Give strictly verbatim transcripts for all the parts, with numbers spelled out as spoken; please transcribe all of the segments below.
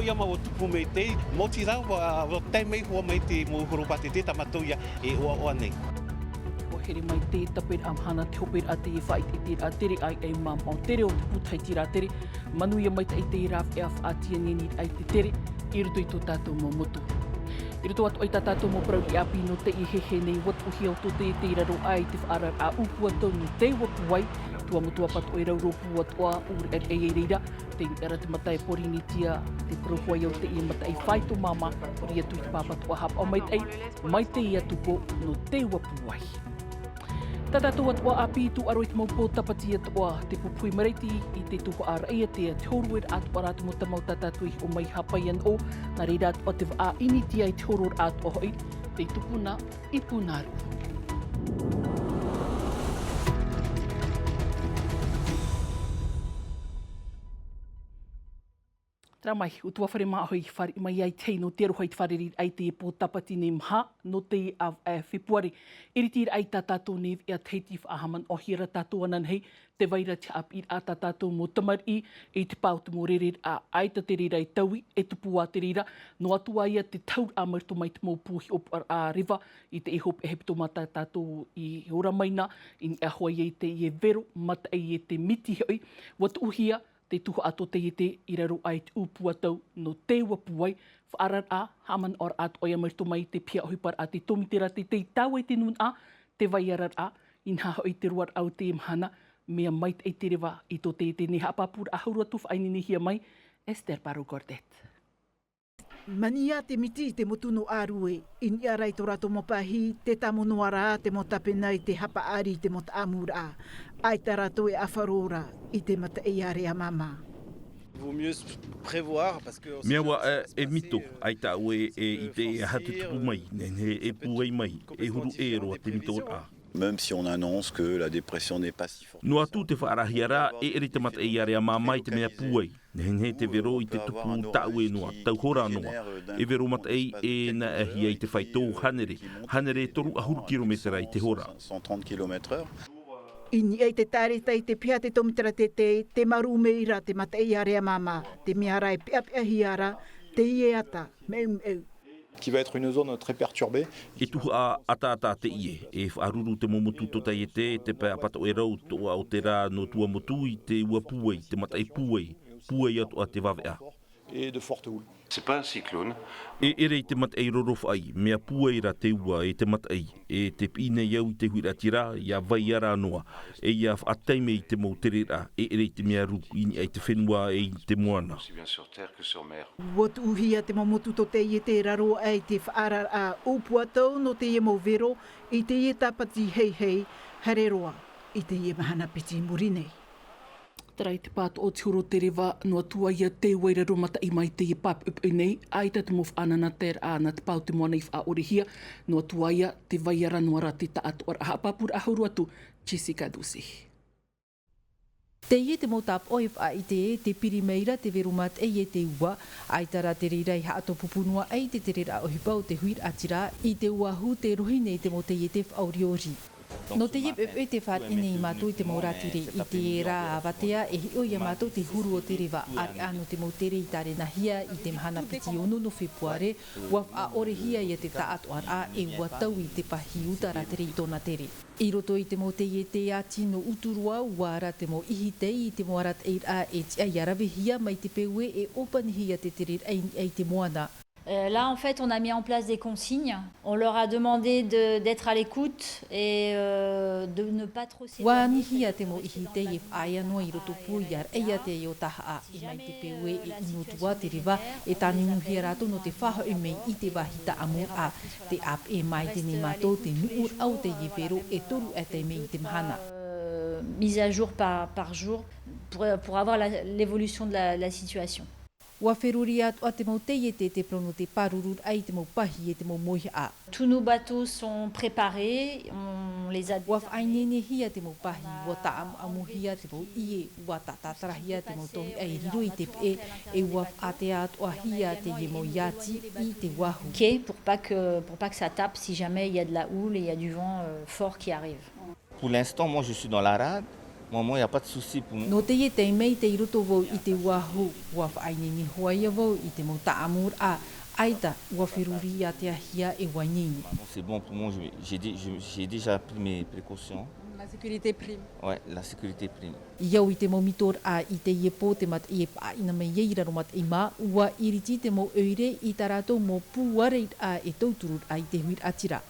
Ia mau o tupu mai te mau tira, ua, ua tae mai hua mai te mau horo pātete tā mātou ia e ʻoaʻoa nei. Ua here mai te tāpeʻa mahana te hoperaʻa te faʻaʻiteʻiteraʻa tere ai e māmā o tere o te pūtahi tirā tere. Manuia maitaʻi te rāveʻa faʻatiʻa nei ai te tere i roto i tō tātou mau motu. I roto atu ai tā tātou mau parau ʻāpī nō teie hehē nei, ua tuʻuhia ʻo tō te, te raro ai te faʻaararaʻa ʻūpū atoʻa nō te ua pūai, tuamotu ʻapatoʻa e rau rōpū atoʻa ʻū reʻareʻa i reira. Tei niʻa ra te mata e Pōrīnetia, te parau hoʻi o teie mataʻi faito māmā, huri atu i te pāpatoʻa haʻapaʻo maitaʻi, mai teie atu pō nō te ua pūai. Tā tātou atoʻa ʻāpī i tūʻaro i te mau pō tāpati atoʻa, te pupuhi maraiti i te tuhaʻa raʻi a te, te hōroʻaraʻa atoʻa rā te mau tamau tā tātou i hiʻo mai hāpai ana ʻo, nā reira atoʻa te vaʻa ʻinitia i te hōroʻaraʻa atoʻa hoʻi, tei tupuna i Punaru. Terā mai, ʻUtuāfare Māʻohi, fāriʻi mai ai te hei nō te aroha i te fārereiraʻa i te pō tāpati nei maha, nō te ʻāvaʻe Fepuare. Iritiraʻa i tā tātou nei veʻa Tahiti, faʻahaʻamanaʻohia rā tātou ananahi, tē vai ra te haʻapiʻiraʻa tā tātou mau tamariʻi, i te pae o te mau rereraʻa, ʻaita te reira e taui, e tupu ā te reira, noa atu ā ia te tauraʻa mai roto mai te mau pū hiʻopoʻaraʻa reva, i teie hopeʻa hepetoma tā tātou i ora mai na, i niʻa hoʻi i teie vero, mataʻi e te miti hoʻi, ua tuʻuhia, te tuhaʻa tō teie tē i raro aʻe i te ʻūpū atoʻa nō te ua pūai, faʻaararaʻa, haʻamanaʻoraʻa atoʻa ia mai roto mai i te piha ʻohiparaʻa te tōmitera te, tei tāua i te nūnaʻa, te vai araraʻa, inaha hoʻi te roaraʻa o teie mahana, mea maitaʻi te reva i tō teie tē nei haʻapāpūraʻa hau atu faʻaineinehia mai, Esther Paro Gordet. Mania te miti i te motu nō Arue, i niʻa ra i tō rātou mau pāhi, te tāmono ra te mau tāpena i te hapaʻari i te mau taʻamuraʻa, ʻaita rātou e ʻāfaro ra i te mataʻi ārea māmā. Vaut mieux prévoir parce que mea ua, e, e mito, ʻaita ʻoe e ʻite e aha te tupu mai, nehenehe e pūai mai, e huru ʻē roa te mitoraʻa. Même si on annonce que la dépression n'est pas si forte. Noa atu te faʻaarahia ra, e ʻere te mataʻi ārea māmā i te mea pūai. Nehenehe te vero i te tupu tāʻue noa, tauhora noa. E vero mataʻi e naʻahia i te faito hānere, hānere e toru ʻahuru kirometera i te hora. Cent trente kilomètres heure. I niʻa i te tāreta i te piha te tōmitera tētē, tē marū mai ra te mataʻi ārea māmā, te mea ra e peʻapeʻahia ra, teie ata, meumeʻu. Qui va être une zone très perturbée. E tuhaʻa ataata teie, e faʻaruru te mau motu tōtaiete, te pae ʻapatoʻa e rau, toʻa o te rā nō Tuamotu i te ua pūai, te mataʻi pūai, pūai atoʻa te vaveʻa. Et de fortes houles. C'est pas un cyclone. E ʻere i te mataʻi rorofaʻi, mea pūai ra te ua e te mataʻi, e tē piʻi nei au i te huiraʻatira, ʻia vai ara noa, e ʻia faʻataime i te mau tereraʻa, e ʻere i te mea rū, i niʻa i te fenua e i te moana. Aussi bien sur terre que sur mer. Ua tuʻuhia te mau motu tōtaiete e raro aʻe i te faʻaararaʻa ʻūpū atoʻa nō teie mau vero, i teie tāpati heihei, haere roa, i teie mahana piti i muri nei. Terā i te pātoʻo o te huru o te reva, noa atu ā ia te ua i raro mataʻi mai teie pāpeʻepeʻe nei, ʻaita te mau faʻanahoraʻa nā te pā o te moana i faʻaʻorehia, noa atu ā ia te vai ara noa ra te taʻatoʻaraʻa haʻapāpūraʻa hau atu, Jessica Ducey. Teie te mau tāpaʻo e faʻaʻite ē, tē piri mai ra te vero mataʻi e te ua, ʻaita rā te reira i haʻatōpūpū noa aʻe i te tereraʻa ʻohipa o te huiraʻatira, i te ua hū tē rohi nei te mau taiete faʻaoriori. Nō teie pepe tē fāriʻi nei mātou i te mau rātere i te rā avatea e hiʻo ia mātou te huru o te reva, ʻāreʻa nō te mau tere i tārenahia i te mahana piti ono nō Fepuare, ua faʻaʻorehia ia te taʻatoʻaraʻa e ua taui te pāhi uta rātere i tōna tere. I roto i te mau taiete a tino utu roa, ʻua ara te mau ʻihi tei i te mau arataʻiraʻa e tiʻa ʻia ravehia mai te peu ē e ʻōpanihia te tereraʻa i niʻa i te moana. Euh, là, en fait, on a mis en place des consignes. On leur a demandé de, d'être à l'écoute et, euh, de ne pas trop s'éloigner. ʻUa anihia te mau ʻihi tei e faʻaea noa i roto pū ʻia raʻi atu i ō tahaʻa. E mai te peu ē e ʻino atu ā te reva, e tāninuhia rātou nō te faʻahoʻi mai i te vāhi taʻamuraʻa. Tē ʻāpeʻe mai nei mātou te nuʻuraʻa o teie vero e toru ʻātaʻi mai i te mahana. Euh, mise à jour par, par jour pour, pour avoir la, l'évolution de la, la situation. ʻUa feruri atoʻa te mau taiete te parau nō te pārururaʻa i te mau pāhi e te mau mōihaʻa. Tous nos bateaux sont préparés, on les a déjà. ʻUa faʻaineinehia te mau pāhi, ʻua taʻamuamuhia te mau ʻie, ʻua tātarahia te mau tauiʻa e riro i te peʻe, e ʻua faʻatea atoʻahia teie mau iāti i te uahu. Quai pour pas que, pour pas que ça tape si jamais il y a de la houle et il y a du vent, euh, fort qui arrive. Pour l'instant, moi, je suis dans la rade. Maman, il n'y a pas de souci pour moi. Nō teie taime, tei roto vau i te uāhu, ʻua faʻaineine hoʻi vau i te mau taʻamuraʻa, ʻaita, ʻua feruri ʻātea hia e ʻua ineine. Maman, c'est bon pour moi, je vais- j'ai dé- je- j'ai déjà pris mes précautions. La sécurité prime. Ouais, la sécurité prime. I au i te mau mitoraʻa i teie pō te mataʻi e paʻaʻina mai ai i raro mataʻi mā, ʻua iriti te mau ʻoire i tā rātou mau pūʻareraʻa e tauturu ai te huiraʻatira.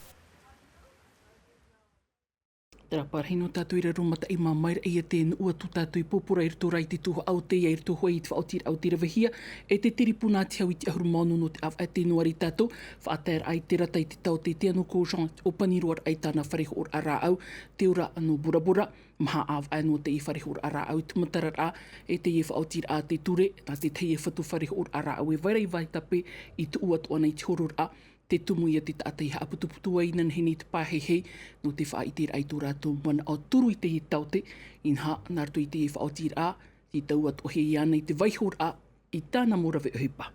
Tērā parahi nō tātou i raro mataʻi mā, mai ra ia te nuʻu atu tātou i pōpō ra i roto rā i te tuhaʻa o teie, i roto hoʻi i te faʻaotiraʻa o te ravehia, e te tiripuna te hau i te ʻahuru mā ono nō te ʻāvaʻe Tēnuari tātou, faʻataeraʻa i te rata i te taote te anō ko Jean ʻōpani roa raʻa i tāna fare hoʻoraʻa rāʻau, te ora nō Bora Bora, maha ʻāvaʻe nō teie fare hoʻoraʻa rāʻau i te matararaʻa, e teie faʻaotiraʻa te ture, nā te tahi e fatu fare hoʻoraʻa rāʻau e vai ra i Vaitape, i tuʻu atoʻa nei te hororaʻa, te tumu ia te taʻata i haʻaputuputu ai inanahi nei te paeheihei, nō te faʻaʻiteraʻa i tō rātou manaʻo turu i teie taote, inaha, nā roto i teie faʻaotiraʻa, tē tau atoʻahia iāna i te vaihoraʻa, i tāna mau rave ʻohipa.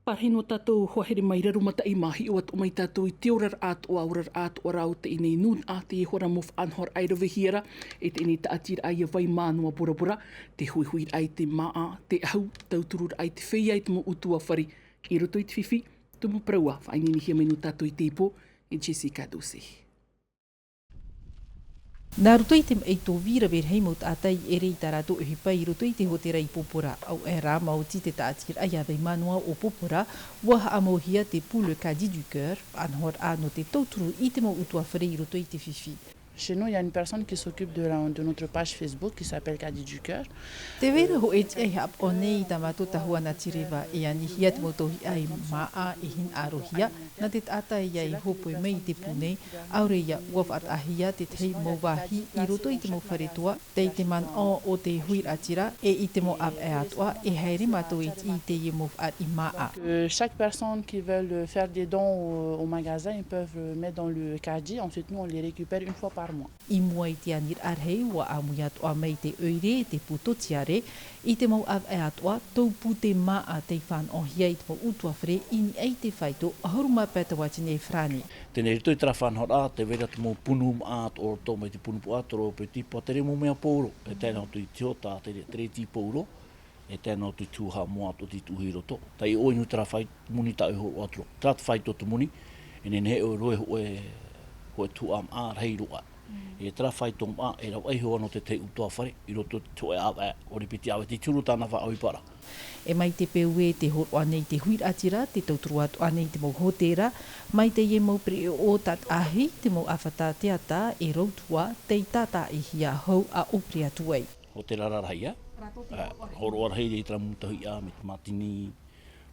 Parahi nō tātou hoa here mai i raro mataʻi mā, hiʻo atoʻa mai tātou i te oraraʻa atoʻa, oraraʻa atoʻa rā o teie nei nūnaʻa, teie hora mau faʻanahoraʻa e ravehia ra, e teie nei tāʻatiraʻa ia Vaimā noa Bora Bora, te huihuiraʻa i te māʻa, te ʻahu, tauturuaraʻa i te feiā i te mau ʻutuāfare, i roto i te fifi, tumu parau ā, faʻaineinehia mai nō tātou i teie pō, e Jessica Dose. Nā roto i te maʻi tōvī rave rahi mau taʻata i ʻere i tā rātou ʻohipa i roto i te hōtēra i Pōpōra, ʻaore rā, maoti te tāʻatiraʻa ia Vaimā noa o Pōpōra, ʻua haʻamauhia te Poulet Caddie du Cœur, faʻanahoraʻa nō te tauturu i te mau ʻutuāfare i roto i te fifi. Chez nous, il y a une personne qui s'occupe de la- de notre page Facebook qui s'appelle Caddie du Cœur. Tē vai ra hōʻē tiʻa i haʻapaʻo nei i tā mātou tahua nā Tireva, e anihia te mau tauihaʻa i māʻa e hinaʻarohia, nā te taʻata ia i hōpoi mai i te pū nei, ʻaore ia, ʻua faʻataʻahia te tahi mau vāhi i roto i te mau fare toa, tei te manaʻo o te huiraʻatira, e i te mau ʻāvaʻe atoʻa, e haere mātou i te, i teie mau fāriʻi māʻa. Que chaque personne qui veut faire des dons au, au magasin, ils peuvent mettre dans le caddie. Ensuite, nous, on les récupère une fois par mois. I mua i te aniraʻa rahi, ʻua ʻāmui atoʻa mai te ʻoire, te pū totiare, i te mau ʻāvaʻe atoʻa, tau pū te māʻa tei fānaʻohia i te mau ʻutuāfare i niʻa i te faito ʻahuru mā pae tauatini e farāni. Teie nei i roto i terā faʻanahoraʻa, tē vai ra te mau punu māʻa atoʻa roto mai te punu puaʻa, tōrōpeti, pātere, mau mea pauroa, e tae noa atu i te hōtēra, te rē-, te rēti pauroa, e tae noa atu i te hūhā moa atoʻa tei tuʻu i roto. Tei ʻō inu terā fai-, moni tāʻu e hōroʻa atu ra. Terā te faito o te moni, e nehenehe e roʻo hōʻē, hōʻē tuhaʻa māʻa rahi roa. E terā faito māʻa, e rave iho ana te tahi ʻutuāfare, i roto i te hōʻē ʻāvaʻe, ʻaore piti ʻāvaʻe, tei te huru tāna faʻaʻohiparaʻa. E mai te peu ē tē hōroʻa nei te huiraʻatira, tē tauturu atoʻa nei te mau hōtēra, mai teie mau pereʻoʻo tātaʻahi, te mau ʻāfata teata, e rautua, tei tātaʻihia hau a ʻōpere atu ai. Hōtēra rarahi, ā? Ā, hōroʻa rahi i terā mau tauihaʻa, mai te mātini,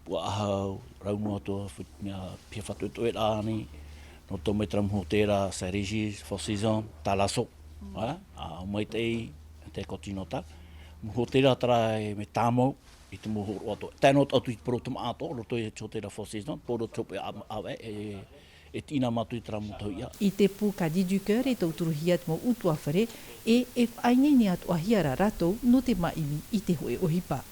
puaʻahau, rau noa atoʻa, fut-, mea, piha fatoʻetoʻeraʻa nei, nō te tau mai terā mau hōtēra, Saint-Régis, Four Seasons, Thalasso, ā, ā, Maitaʻi, Intercontinental. Mau hōtēra terā e mea tāmau, i te mau hōroʻa atoʻa. Tae noa atu i te parau o te māʻa atoʻa, roto i te hōtēra Four Seasons, pauroa te hōpoi ʻā-, ʻāvaʻe, e, e tiʻina mātou i terā mau tauihaʻa. I te pū Caddie du Cœur e tauturu hia te mau ʻutuāfare, e, e faʻaineine atoʻahia ra rātou nō te māʻimi i te hōʻē ʻohipa.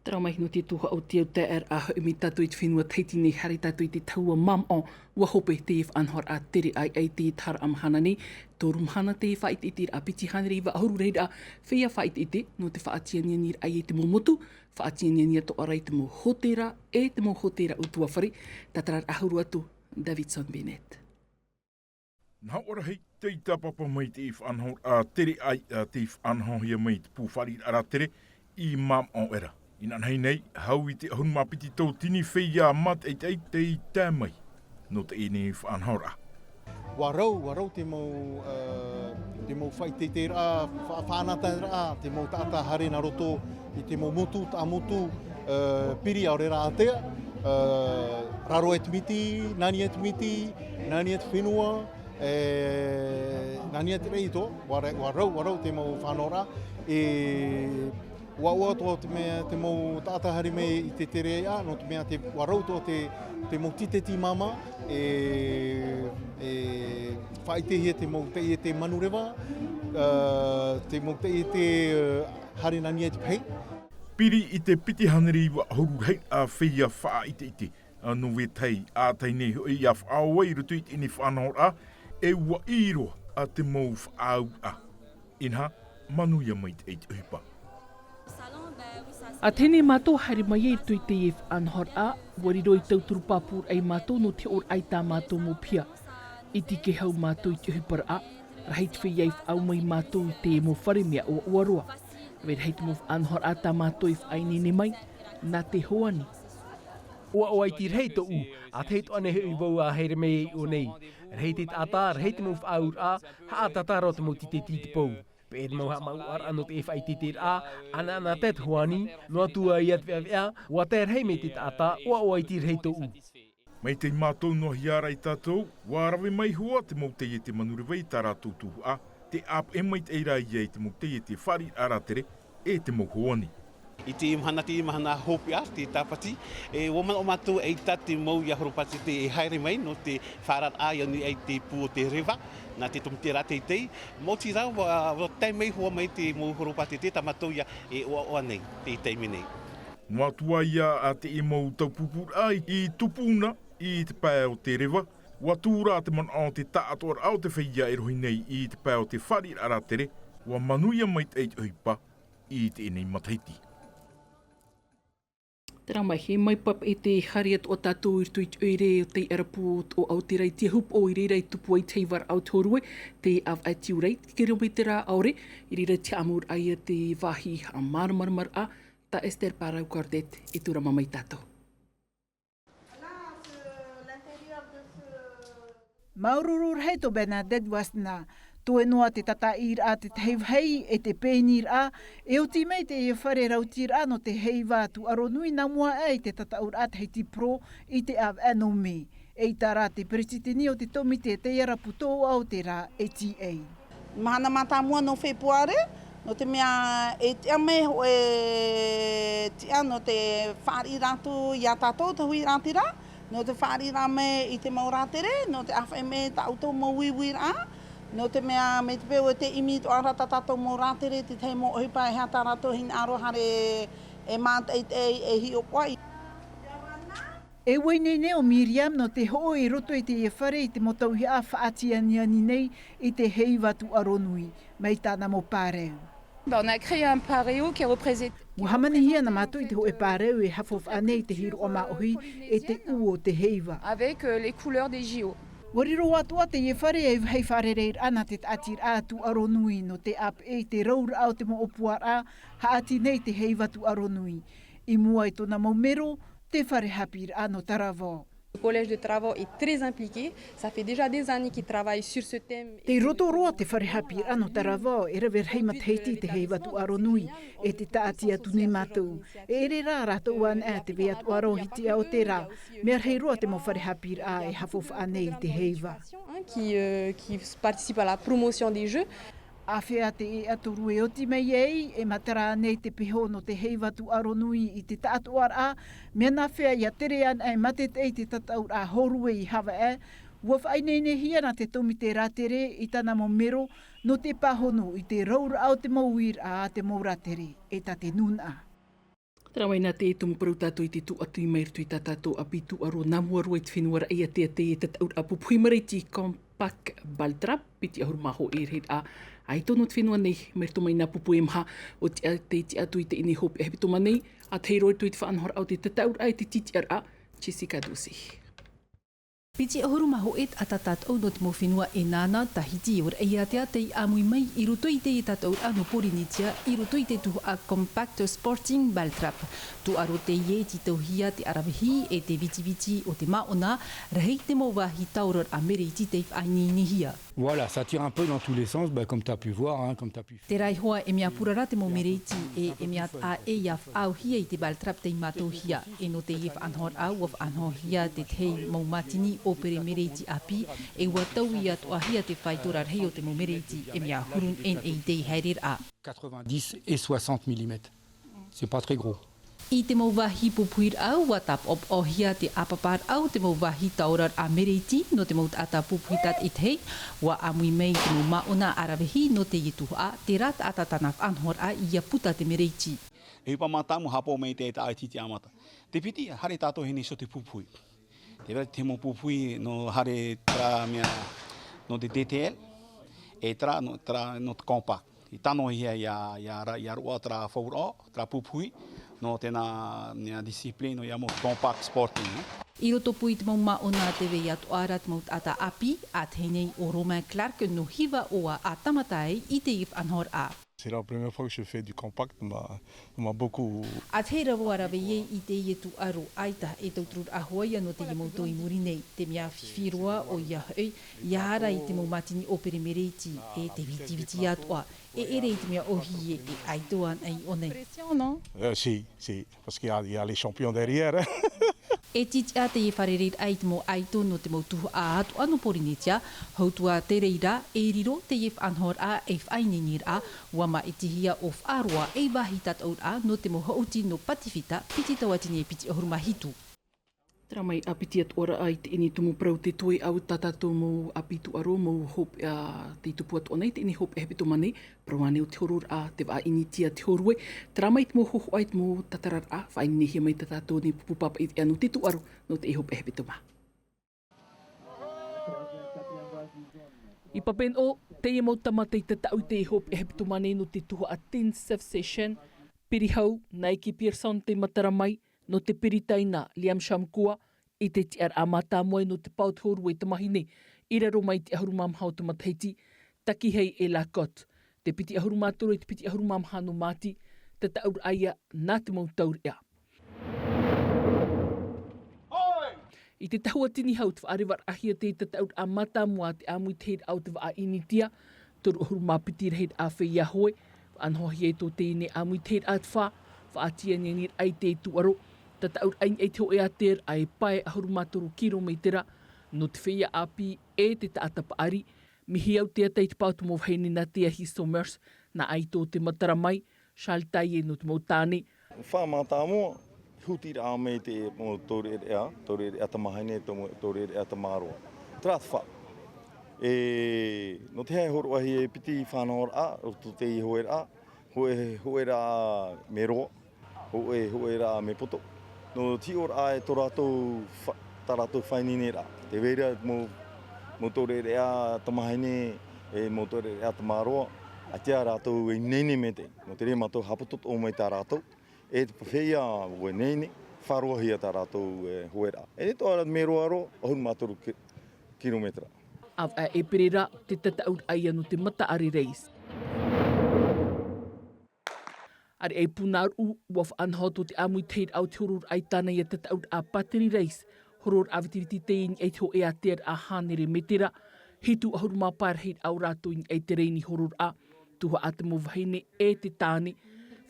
Terā mai nō te tuhaʻa o te au taeraʻa hoʻi mai tātou i te fenua Tahiti nei, haere tātou i te tahua māʻa, ʻua hope teie faʻanahoraʻa tere ʻaeʻae i teie taharaʻa mahana nei, toru mahana teie faʻaʻiteʻiteraʻa piti hānere iva ʻahuru rahiraʻa feiā faʻaʻiteʻite, nō te faʻatianianiraʻa i te mau motu, faʻatianiani atoʻa ra i te mau hōtēra, e te mau hōtēra ʻutuāfare, tātararaʻa huru atu, Davidson Bennett. Nā hōʻē rahi, tei tāpapa mai te faʻanahoraʻa tere ʻaeʻae, tei faʻanahohia mai te pū fāriʻiraʻa tere i Māʻoʻera. Inanahi nei, hau i te ʻahuru mā piti tauatini feiā mātaʻitaʻi tei tae mai nō teie nei faʻanahoraʻa. ʻUa rau, ʻua rau te mau, ā, te mau faʻaʻiteʻiteraʻa, fa-, faʻanahoraʻa, te mau taʻata haere nā roto i te mau motu, taʻamotu, ā, piri ʻaore rā ātea, ā, raro e te miti, nā niʻa e te miti, nā niʻa e te fenua, e, nā niʻa te reira atoʻa, ʻua ra-, ʻua rau, ʻua rau te mau faʻanahoraʻa, e, ʻUa ʻoaʻoa atoʻa te mea, te mau taʻata haere mai i te tere ʻaeʻae, nō te mea te, ʻua rau atoʻa te, te mau tīteti māmā, e, e faʻaʻitehia te mau taʻiete manureva, ā, te mau taʻiete, ā, haere nā niʻa i te pehe. Piri i te piti hānere iva ʻahuru rahiraʻa feiā faʻaʻiteʻite, ā, nō vetahi, ā, tahi nei hoʻi ʻia faʻaau ai i roto i teie faʻanahoraʻa, e ʻua ʻī roa a te mau faʻaauraʻa. Inaha, manuia maitaʻi te ʻohipa. A teie nei mātou haere mai ai i roto i teie faʻanahoraʻa, ua riro i tauturu pāpūraʻa ia mātou nō te hoʻoraʻa i tā mātou mau piha. ʻIte kē hau mātou i te ʻohiparaʻa, rahi te feiā i faʻaau mai ia mātou i te mau fare mea ʻoaʻoa roa. Rave rahi te mau faʻanahoraʻa tā mātou i faʻaineine mai, nā te hoani. ʻOaʻoa iti rahi tōʻu, ʻa tahi atoʻa nei hoʻi vau a haere mai i ʻō nei. Rahi te taʻata, rahi te mau faʻaauraʻa, haʻatātā roa te mau tīteti i te pou. Pēʻe te mau haʻamāuʻaraʻa nō te faʻaiteiteraʻa, ʻanaʻanatae te hoani, noa atu ā ia te veʻaveʻa, ʻua tae rahi mai te taʻata, ʻoaʻoa iti rahi tōʻu. Mai teie mātou noa hia ra ia tātou, ʻua rave mai hoʻi te mau taiete manureva i tā rātou tuhaʻa, tē ʻāpeʻe maitaʻi ra ia i te mau taiete fāriʻiraʻa rātere, e te mau hoani. I te mahana, te mahana hopeʻa, te Tāpati, e, ʻua manaʻo mātou ʻaita te mau ia horopātete e haere mai nō te faʻaararaʻa i ʻō nei i te pū o te reva, nā te tōmite rā teitei, maoti rā, ʻua, ʻua tae mai hoʻi mai te mau horopātete tā mātou ia e ʻoaʻoa nei, teie taime nei. Noa atu ā ia ʻa teie mau taupupuraʻa i tupu na i te pae o te reva, ʻua tū ra te manaʻo o te taʻatoʻaraʻa o te feiā e rohi nei i te pae o te fāriʻiraʻa rātere, ʻua manuia maitaʻi te ʻohipa i teie nei matahiti. Terā mai, e mai papaʻi te haere atoʻa tātou i roto i te ʻoire o te ʻarapu o Aotearoa i Tiahupō, i reira i tupu ai te heivaraʻa o te hōrue, te ʻāvaʻe Tiurai, te kilometera ʻaore, i reira i te haʻamoraraʻa ia te vāhi haʻamāramaramaraʻa, tā Esther Parau Cordet e tūrama mai tātou. Māuruuru rahi tō Bernadette Wasna. Toe noa te tataʻiraʻa tētahi vāhi e te pēniraʻa, e oti mai teie fare rautiraʻa nō te heiva tūʻaro nui nā mua aʻe i te tataʻuraʻa Tahiti Pro i te ʻāvaʻe nō mē. ʻEita rā te peretiteni o te tōmite taiarapu tō Aotearoa, A T A. Mahana mātāmua nō Fepuare, nō te mea e tiʻa mai hōʻē tiʻa nō te fāriʻi atu ia tātou te huiraʻatira, nō te fāriʻi mai i te mau rātere, nō te ʻāfaʻi mai tā ʻoutou mau uiuiraʻa, nō te mea mai te peu e te ʻimi atoʻa ra tā tātou mau rātere, te tahi mau ʻohipa e aha tā rātou hinaʻaro haere e mātaʻitaʻi e hiʻopoʻa. E ua ineine ʻo Miriam nō te hoʻo i roto i teie fare i te mau tauihaʻa faʻatianiani nei i te heiva tūʻaro nui, mai tāna mau pāreu. Bah, on a créé un pareo qui représente ʻUa hāmanihia nā mātou i te hōʻē pāreu e hafafaʻa nei i te hiroʻa māʻohi e te ʻū o te heiva. Avec, euh, les couleurs des J O. ʻUa riro atoʻa teie fare ei vāhi fārereiraʻa nā te taʻatiraʻa tūʻaro nui nō te ʻāpeʻe i te rauraʻa o te mau ʻōpuaraʻa haʻati nei te heiva tūʻaro nui. I mua i tōna mau mero, te fare haʻapiʻiraʻa nō Taravao. Le collège de Taravao est très impliqué. Ça fait déjà des années qu'il travaille sur ce thème. Tei roto roa te fare haʻapiʻiraʻa nō Taravao, e rave rahi matahiti te heiva tūʻaro nui, e te taʻati atu nei mātou. E ʻere rā rātou anaʻe te vai atoʻa ra o Hitiʻa o te rā. Mea rahi roa te mau fare haʻapiʻiraʻa e hafafaʻa nei i te heiva. Hein, qui, euh, qui participe à la promotion des jeux. ʻĀfea te ʻēʻa toru e oti mai ai, e matara nei te peho nō te heiva tūʻaro nui i te taʻatoʻaraʻa, mea nāfea ia tere anaʻe mātaʻitaʻi te tataʻuraʻa hōrue i Havaʻe, ʻua faʻaineinehia nā te tōmite rātere i tāna mau mero, nō te pāhono i te rauraʻa o te mau uiraʻa a te mau rātere, e tā te nūnaʻa. Terā mai nā te tumu parau tātou i te tūʻati mai i roto i tā tātou ʻāpī tūʻaro nā mua roa i te fenua raʻi a te, te tataʻuraʻa pupuhi maraiti Compact Ball Trap, piti ʻahuru mā hōʻē rahiraʻa, ʻaita nō te fenua nei, mai roto mai nā pupu e maha, ʻo te, te tiʻa atu i teie nei hopeʻa hepetoma nei, ʻa tahi roa i roto i te faʻanahoraʻa o te tataʻuraʻa e te tītiʻaraʻa, Jessica Ducey. Piti ʻahuru mā hōʻē taʻata tātou nō te mau fenua e nānā, Tahiti, ʻo Raʻiātea tei ʻāmui mai i roto i teie tataʻuraʻa nō Pōrīnetia, i roto i te tuhaʻa Compact Sporting Ball Trap. Tūʻaro teie e tītauhia te ʻaravihi e te vitiviti o te māʻona, rahi te mau vāhi taororaʻa mereti tei faʻaineinehia. Voilà, ça tire un peu dans tous les sens, bah, comme t'as pu voir, hein, comme t'as pu Terā iho ā e mea purara te mau mereti, e, e mea taʻa ʻē ia faʻaauhia i te ball trap tei mātauhia. E nō teie faʻanahoraʻa, ʻua faʻanahohia te tahi mau mātini ʻōpere mereti ʻāpī, e ʻua taui atoʻahia te faito rarahi o te mau mereti, e mea huru ʻēnei i teie haereraʻa. Quatre-vingt-dix et soixante millimètres. C'est pas très gros. I te mau vāhi pupuhiraʻa, ʻua tāpaʻopaʻohia te ʻāpaparaʻa o te mau vāhi taoraraʻa mereti nō te mau taʻata pupuhi tātaʻitahi, ʻua ʻāmui mai te mau māʻona ʻaravihi nō teie tuhaʻa, terā taʻata tāna faʻanahoraʻa ʻia puta te mereti. E ʻohipa mātāmua haʻapaʻo mai te taʻata ʻaita i te ʻāmata. Te piti, haere tātou i hinaʻaro i te pupuhi. Te vera te mau pupuhi nō haere terā mea nō te D T L. E terā nō terā nō te compact i tano hia ia ia ia roa terā fauraʻo terā pupuhi nō tēnā ia discipline nō ia mau compact sporting. I roto pū i te mau māʻona te vei atu ʻara te mau taʻata ʻāpī a te hei nei o romain clark nō hiva ʻoa a tamata ai i te ia faʻanahoraʻa. C'est la première fois que je fais du compact ma ma beaucoup. A te hei raro ara vei ei i te ia tūʻaro aita e tauturu raʻa hoaia nō te ia mau tō i muri nei te mea fifi roa o ia hoʻi ia hara i te mau mātini o peremereiti e te vitiviti atu ʻa e ʻere i te mea ʻohie e ʻaito ana i ʻō nei. Si si parce qu'il y a les champions derrière. E tītiʻa te ia fārereiraʻa i te mau ʻaito nō te mau tuhaʻa atu ʻa nō porinetia hou tua te reira e riro te ia faʻanahoraʻa e faʻaineineraʻa ua māʻitihia o faʻaroa e vāhi tataʻuraʻa nō te mau haʻuti nō patifita piti tauatini e piti ʻahuru mā hitu. Tara mai a piti atu ʻoraʻa i te ʻini tumu parau te toe au tā tātou mau ʻāpī tūʻaro mau hopeʻa tei tupu atu ʻana i te ʻini hopeʻa hepetoma nei. Parau ānei o te hororaʻa te vaʻa ʻinitia te hōrue. Tara mai te mau hohoʻa i te mau tatararaʻa faʻaineinehia mai tā tātou nei pupu pāpaʻi veʻa nō te tūʻaro nō te hopeʻa hepetoma. I papenoʻo teie mau tama tei tataʻu i te hopeʻa hepetoma nei nō te tuhaʻa ten sef session. Pirihau naiki pearson tei matara mai nō te piritaina liam shamkua i te tiʻaraʻa mātāmua nō te pao te hōrue tamahine i raro mai te ʻahuru mā maha o te matahiti. Takihai e lacotte te piti ʻahuru mā toru i te piti ʻahuru mā maha nō māti. Tataʻuraʻa ia nā te mau taureʻa. I te tahua tini hau te faʻarevaraʻahia te tataʻuraʻa mātāmua a te ʻāmuitahiraʻa o te vaʻa ʻinitia toru ʻahuru mā piti rahiraʻa feiā hoe. Faʻanahohia e tō teie nei ʻāmuitahiraʻa te fā faʻatianianiraʻa i te tūʻaro. Tataʻuraʻa i niʻa i te hoʻe ātearaʻa e pae ʻahuru mā toru kirometera nō te feiā ʻāpī e te taʻata paʻari. Mihi au te ata i te pao te mau vahine nā te ahi somers nā ʻaito o te matara mai. Charles taie nō te mau tāne. Faʻamātāmua hutiraʻa mai te mau taureʻareʻa taureʻareʻa tamahine taureʻareʻa tamaroa. Terā te faʻa e nō te hae horoʻahia e piti faʻanahoraʻa roto te ihoeraʻa hoʻe hoʻeraʻa me roa hoʻe hoʻeraʻa me poto. Nō te hiʻoraʻa e tō rātou tā rātou faʻaineineraʻa te vera mau mau taureʻareʻa tamahine e mau taureʻareʻa tamaroa. ʻAita rātou e ineine mai te nō te reira mātou haʻapotoʻo mai tā rātou e te feiā ua ineine faʻaroahia tā rātou e hoeraʻa e nei toʻara me roa roa ʻahuru mā toru kirometera. Avaʻa e perera te tataʻuraʻa ia nō te mataʻare race. Are ai pūnaʻaruʻu ua faʻanaho tō te ʻāmuitahiraʻa o te hororaʻa i tāna ia tataʻuraʻa pateri race. Hororaʻa vitiviti teie i niʻa i te hoʻe ātearaʻa hānere metera. Hitu ʻahuru mā pae rahiraʻa o rātou i niʻa i te reini hororaʻa. Tuhaʻa te mau vahine e te tāne.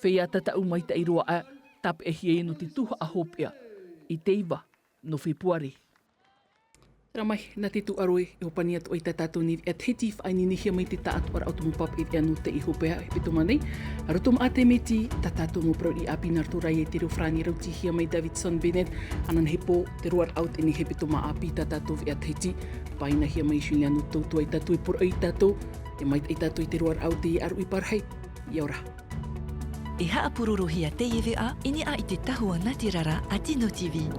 Feiā tataʻu maitaʻi roa aʻe tāpeʻahia ia nō te tuhaʻa hopeʻa i te iva nō fepuare. Tara mai nā te tūʻaro e hopani atu ai tā tātou nei veʻa tahiti faʻaineinehia mai te taʻatoʻaraʻa o te mau pāpaʻi veʻa nō teie hopeʻa hepetoma nei. Roto maʻa te miti tā tātou mau parau i ʻāpī nā roto rā ia i te reo farāni rautihia mai davidson bennett. Ananahi pō te roaraʻa o teie hepetoma ʻāpī tā tātou veʻa tahiti. Pāʻinahia mai juliano tautua i tātou e poroʻi i tātou. E maitaʻi tātou i te roaraʻa o teie ʻaruʻi parahi. Ia ora. E haʻapurorohia teie veʻa i niʻa i te tahua nā te rara a tino tv.